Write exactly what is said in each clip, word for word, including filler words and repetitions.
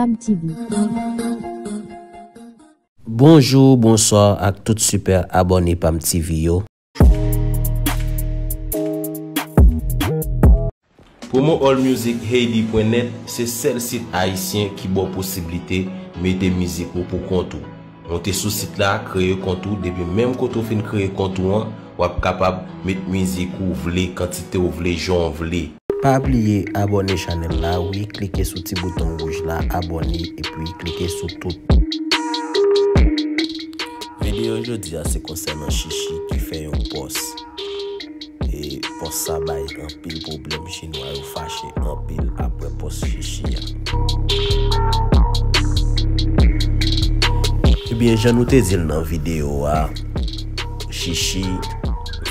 Pam T V. Bonjou, bonswa ak tout sipè abòne Pam T V yo. Promo All Music Haiti pwen nèt se sèl sit ayisyen ki ba w posiblite mete mizik ou pou kont ou. Monte sou sit la, kreye kont ou, depi menm kote w fin kreye kont ou an, w ap kapab met mizik ou vle, kantite w vle, jan w vle. Pa bliye abòne chanèl la wi, klike sou ti bouton wouj la, abòne, epi klike sou tout. Videyo jodi a se konsènan Chichi ki fè yon pòs. E pòs sa bay anpil pwoblèm, chinwa yo fache anpil apre pòs Chichi a. Ebyen, jan nou te di l nan videyo a, Chichi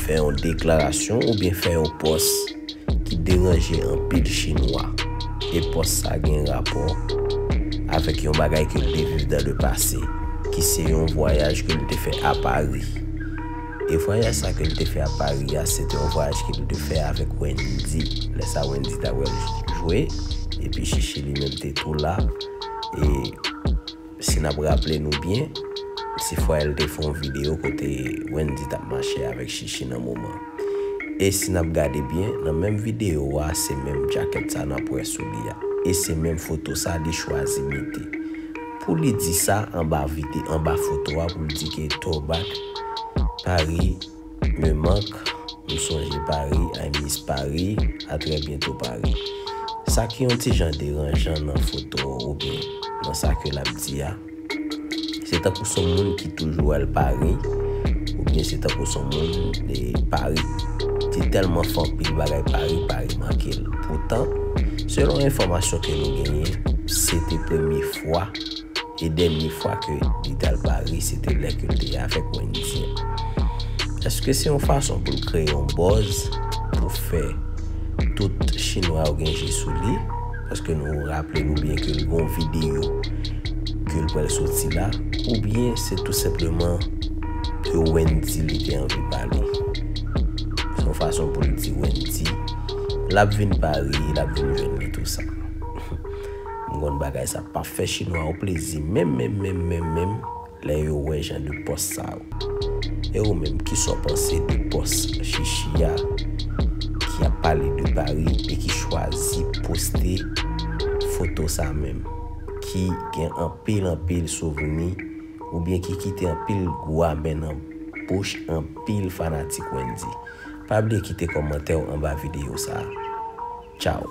fè yon deklarasyon oubyen fè yon pòs ki deranje anpil chinwa. E pòs sa gen rapò avèk yon bagay ke l te viv dans le passé, ki se yon vwayaj ke l te fè a Pari. E vwayaj sa ke l te fè a Pari a, se te yon vwayaj ke l te fè avèk Wendy. Lè sa Wendy ta pral jwe, epi Chichi li menm te tou la. E si n ap raple nou byen, se fwa l te fè yon videyo kote Wendy t ap mache avèk Chichi nan moman. E si n ap gade byen, nan menm videyo a, se menm djakèt sa n ap wè sou li a. E se menm foto sa li chwazi mete. Pou li di sa anba vide-, anba foto a, pou l di ke Throwback, Paris me manque, m sonje Paris, I miss Paris, à très bientôt Paris. Sa ki yon ti jan deranjan nan foto oubyen nan sa ke l ap di a, se tankou se yon moun ki toujou al Paris, oubyen se tankou se yon moun de Paris. Li tèlman fè anpil bagay Paris, Paris manke l. Poutan, selon enfòmasyon ke nou genyen, se te premye fwa e dènye fwa ke li t al Paris, se te lè ke l te avèk Wendy. Èske se yon fason pou l kreye yon buzz pou fè tout chinwa yo gen je sou li? Paske nou raple nou byen ke l gon videyo ke l pral soti la, oubyen se tou senpleman ke Wendy li te anvi pale. Se yon fason pou l di Wendy l ap vin Paris, l ap vin jwenn li tou sa. M konn bagay sa p ap fè chinwa yo plezi menm, menm, menm, menm, menm lè yo wè jan de pòs sa yo. E ou menm, kisa w panse de pòs Chichi a ki ap pale de Paris e ki chwazi poste foto sa menm, ki gen anpil, anpil souvni, oubyen ki kite anpil gou amè nan bouch anpil fanatik Wendy? Pa bliye kite kòmantè w anba videyo sa a. Tchao!